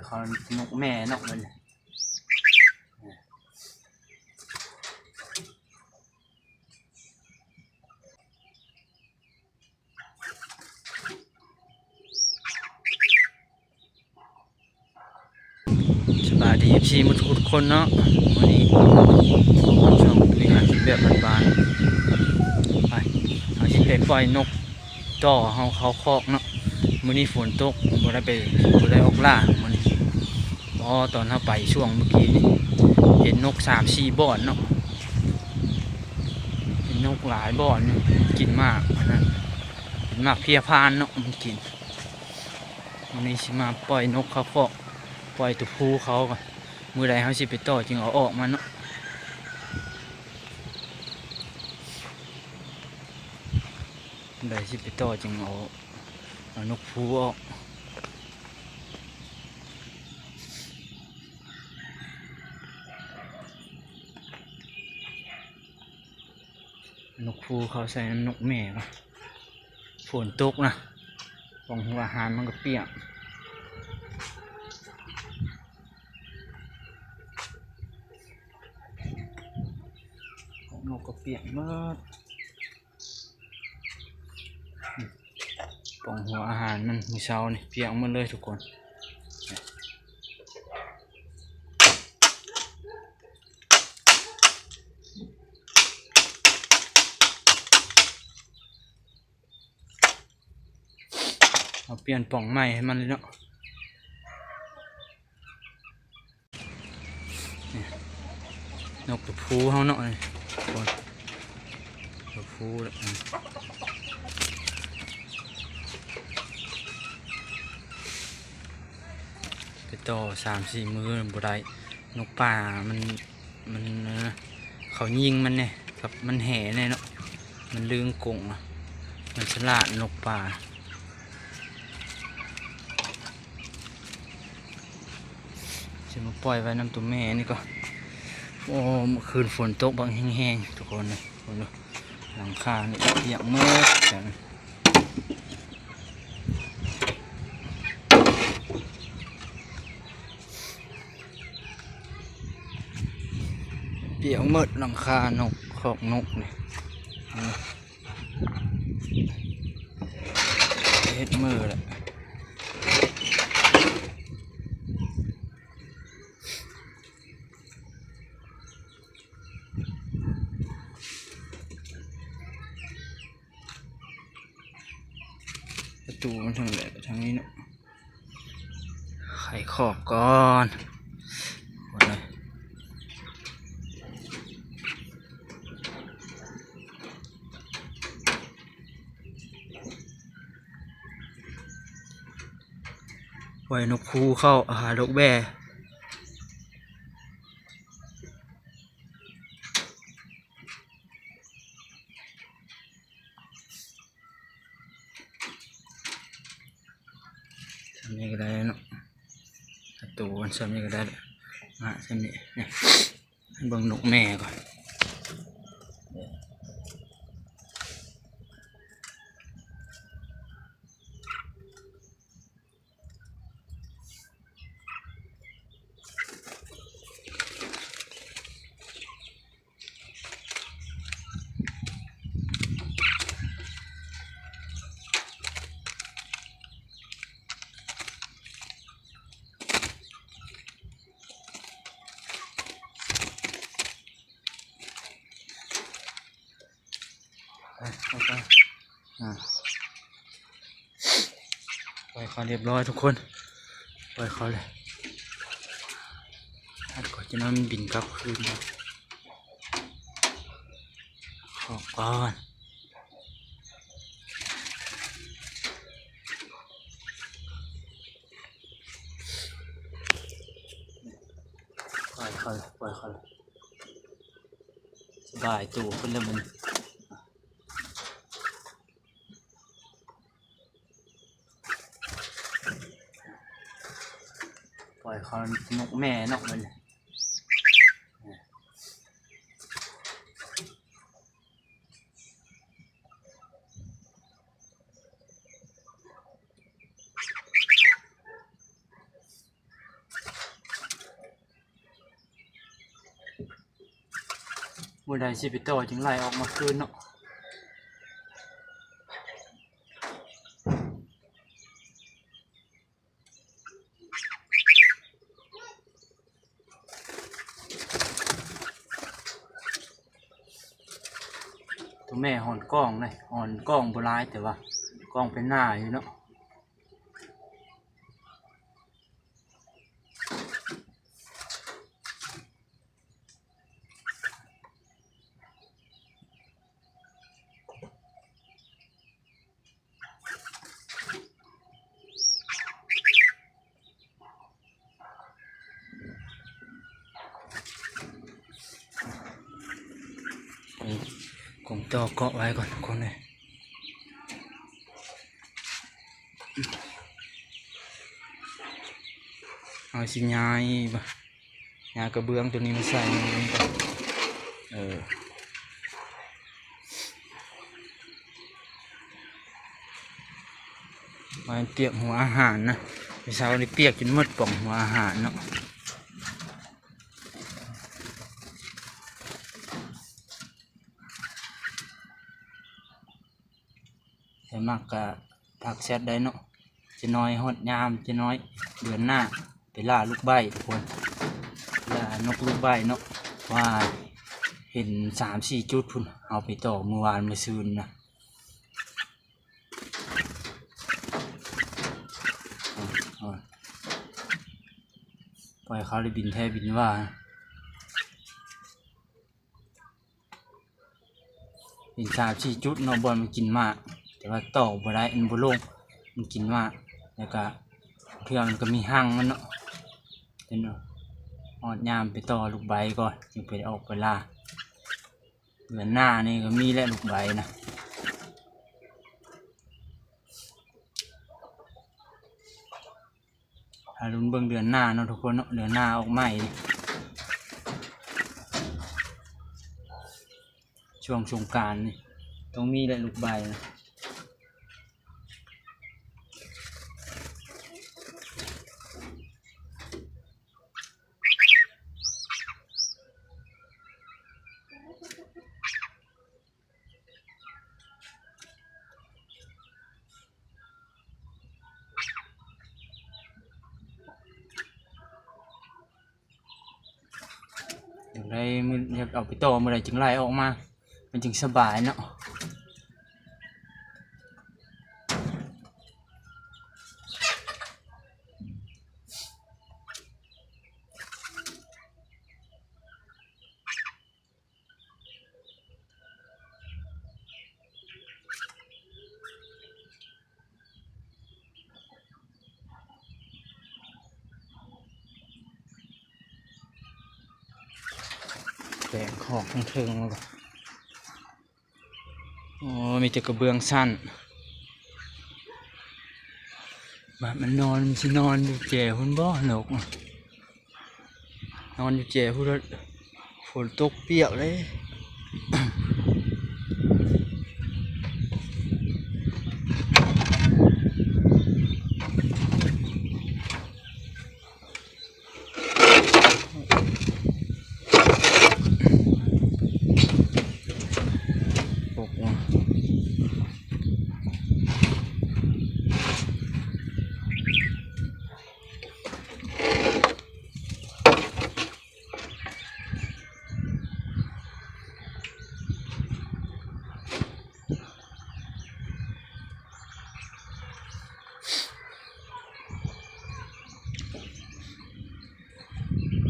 ຂ້ອຍເອົານົກແມ່ເນາະ ມັນ ສະບາຍດີ ເອັຟຊີ ໝົດທຸກຄົນເນາະ. ມື້ນີ້ຊ່ວງນີ້ຫາກິນແບບບ້ານໆ ໄປ ເຮົາຊິໄປປ່ອຍນົກຕໍ່ເຮົາເຂົ້າຄອກເນາະ. ມື້ນີ້ຝົນຕົກ ບໍ່ໄດ້ໄປ ບໍ່ໄດ້ອອກລ່າມື້ນີ້. ອໍ ຕອນເຮົາໄປຊ່ວງມື້ກີ້ນີ້ ເຫັນນົກສາມສີ່ບ່ອນເນາະ ເຫັນນົກຫຼາຍບ່ອນຢູ່ ກິນໝາກອັນນັ້ນ ເປັນໝາກເພຍພານເນາະ ມັນກິນ. ມື້ນີ້ຊິມາປ່ອຍນົກເຂົ້າຄອກ ປ່ອຍໂຕຜູ້ເຂົາກ່ອນ ມື້ໃດເຮົາຊິໄປຕໍ່ຈຶ່ງເອົາອອກມາເນາະ. ມື້ໃດຊິໄປຕໍ່ຈຶ່ງເອົາ ເອົານົກຜູ້ອອກ. ນົກຜູ້ເຂົ້າໃສ່ນຳນົກແມ່ ຝົນຕົກນະ ປ່ອງຫົວອາຫານມັນກໍປຽກ ນົກກໍປຽກໝົດ. ປ່ອງຫົວອາຫານມັນມື້ເຊົ້ານີ້ປຽກໝົດເລີຍທຸກຄົນ. ເອົາປ່ຽນປ່ອງໃໝ່ໃຫ້ມັນເລີຍເນາະ. ນີ້ ນົກໂຕຜູ້ເຮົາເນາະ ນີ້ ໂຕຜູ້ແຫຼະ ໄປຕໍ່ສາມສີ່ມື້ບໍ່ໄດ້ ນົກປ່າມັນ ມັນ ເຂົາຍິງມັນແດ່ ກັບມັນແຫ່ແດ່ເນາະ ມັນລຶ້ງກົງ ມັນສະຫຼາດນົກປ່າ. ຊິມາປ່ອຍໄວ້ນຳໂຕແມ່ນີ້ກ່ອນ. ໂອ້ ມື້ຄືນຝົນຕົກບັກແຮງໆ ທຸກຄົນເອີຍ ເບິ່ງດູ ຫຼັງຄານີ້ປຽກໝົດ ປຽກໝົດຫຼັງຄານົກ ຄອກນົກນີ້. ເຮັດມື້ແຫຼະ ປະຕູມັນທາງໃດ ທາງນີ້ເນາະ. ໄຂຄອກກ່ອນ ປ່ອຍນົກຄູເຂົ້າຫາລູກແບ້. ສ່ຳນີ້ກໍໄດ້ເນາະ ປະຕູມັນສ່ຳນີ້ກໍໄດ້ ມາສ່ຳນີ້ ເບິ່ງນົກແມ່ກ່ອນ. ໄປ ເຂົ້າໄປ ອ່າ ປ່ອຍເຂົາຮຽບຮ້ອຍທຸກຄົນ ປ່ອຍເຂົາເລີຍ ອັດກ່ອນ ຈະນອນບິນກັບຄືນ ເຂົ້າກ່ອນ. ປ່ອຍເຂົາເລີຍ ປ່ອຍເຂົາເລີຍ ສະບາຍໂຕເພິ່ນແລ້ວມື້ນີ້ ປ່ອຍເຂົານົກແມ່ເນາະມື້ນີ້. ໄ ມື້ໃດຊິໄປຕໍ່ຈຶ່ງໄລ່ອອກມາຄືນເນາະ. ຕົວແມ່ຫອນກ້ອງເດ້ ຫອນກ້ອງບໍ່ຫຼາຍ ແຕ່ວ່າກ້ອງເປັນໜ້າຢູ່ເນາະ. ກົງຕໍ່ເກາະໄວ້ກ່ອນທຸກຄົນເອີຍ. ເຮົາຊິຍ້າຍ ຍ້າຍກະເບື້ອງໂຕນີ້ມາໃສ່ ເອີ ມັນປຽກຫົວອາຫານນະ. ມື້ເຊົ້ານີ້ປຽກຈົນໝົດປ່ອງຫົວອາຫານເນາະ. ໃຜມັກກະທັກແຊັດໄດ້ເນາະ. ຈະນ້ອຍຮອດຍາມ ຈະນ້ອຍເດືອນໜ້າໄປລ່າລູກໄບ້ທຸກຄົນ ລ່ານົກລູກໄບ້ເນາະ. ວ່າເຫັນສາມສີ່ຈຸດພຸ້ນ ເຮົາໄປຕໍ່ມື້ວານມື້ຊືນນະ. ປ່ອຍເຂົາໄດ້ບິນແທ້ບິນວ່າ. ເປັນສາມສີ່ຈຸດເນາະ ບ່ອນມັນກິນໝາກ ແຕ່ວ່າຕໍ່ບໍ່ໄດ້ ມັນບໍ່ລົງ ມັນກິນໝາກ. ແລ້ວກະເທື່ອມັນກະມີຮັງມັນເນາະ. ເປັນ ຮອດຍາມໄປຕໍ່ລູກໄບ້ກ່ອນ ຈຶ່ງໄປອອກໄປລ່າ. ເດືອນໜ້ານີ້ກະມີແຫຼະລູກໄບ້ນະ. ຖ້າລຸ້ນເບິ່ງເດືອນໜ້າເນາະທຸກຄົນເນາະ ເດືອນໜ້າອອກໃໝ່ນີ້ ຊ່ວງສົງການນີ້ຕ້ອງມີແຫຼະລູກໄບ້ນະ. ຢາກໄດ້ມື້ ຢາກເອົາໄປຕໍ່ມື້ໃດຈຶ່ງໄລ່ອອກມາ ມັນຈຶ່ງສະບາຍເນາະ. ແປງຂອບເທິງໆ ໂອ້ ມີແຕ່ກະເບື້ອງຊັ້ນ. ບາດມັນນອນ ມັນຊິນອນຢູ່ແຈພຸ້ນບໍ່ ນົກ? ນອນຢູ່ແຈພຸ້ນ ຝົນຕົກປຽກເດ້.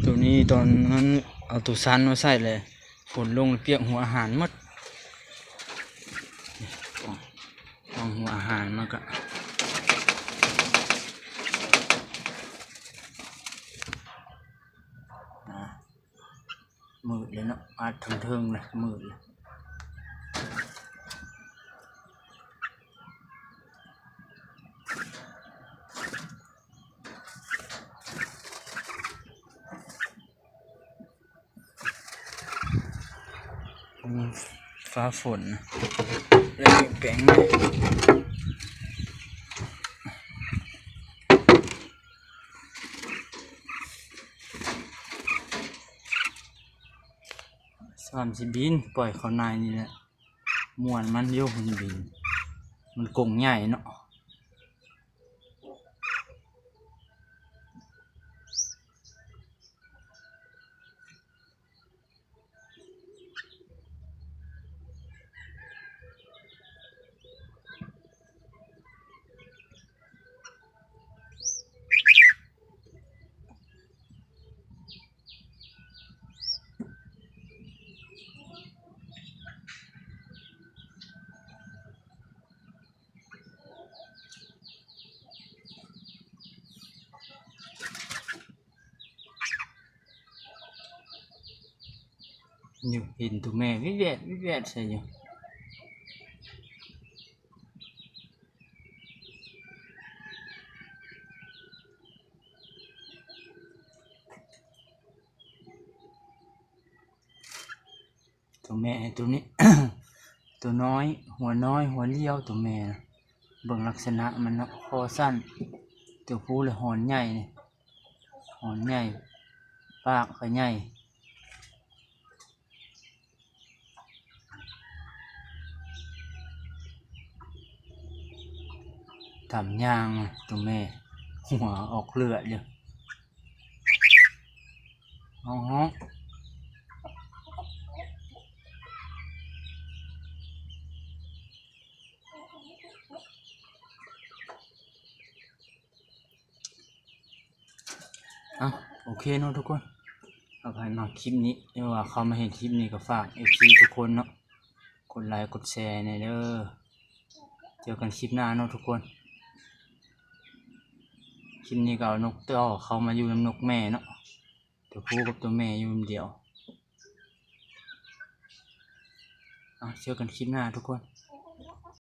ໂຕນີ້ຕອນນັ້ນເອົາໂຕຊັ້ນມາໃສ່ແຫຼະ ຝົນລົງປຽກຫົວອາຫານໝົດ. ເອົາຫົວອາຫານມາກະ ອ່າ ມືດເລີຍເນາະ ອັດເທິງໆ ເລີຍ ມືດເລີຍ. ອືມ ຟ້າຝົນນະ ແລ້ວແປງໃໝ່. ໃສ່ ຕອນຊິບິນ ປ່ອຍເຂົາໃນນີ້ແຫຼະ ມ່ວນມັນຢູ່ ມັນບິນ ມັນກົງໃຫຍ່ເນາະ. ຢູ່ ເຫັນໂຕແມ່ວິແວດ ວິແວດໃສ່ຢູ່. ໂຕແມ່ ໂຕນີ້ ໂຕນ້ອຍ ຫົວນ້ອຍ ຫົວຫຼຽວ ໂຕແມ່ນະ. ເບິ່ງລັກສະນະມັນເນາະ ຄໍສັ້ນ ໂຕຜູ້ລະຫອນໃຫຍ່ນີ້ ຫອນໃຫຍ່ ປາກກະໃຫຍ່. ຕາມຍ່າງໂຕແມ່ ຫົວອອກເລືອດຢູ່. ຮ້ອງ ຮ້ອງ. ເອົ້າ ໂອເຄເນາະທຸກຄົນ ຖ້າໃຜມັກຄລິບນີ້ ຫຼືວ່າເຂົ້າມາເຫັນຄລິບນີ້ ກໍຝາກເອັຟຊີທຸກຄົນເນາະ ກົດໄລກົດແຊແດ່ເດີ. ເຈີກັນຄລິບໜ້າເນາະທຸກຄົນ. ຄລິບນີ້ກໍເອົານົກຕໍ່ເຂົ້າມາຢູ່ນຳນົກແມ່ເນາະ ໂຕຜູ້ກັບໂຕແມ່ຢູ່ນຳດຽວ. ເອົາ ເຈີກັນຄລິບໜ້າທຸກຄົນ.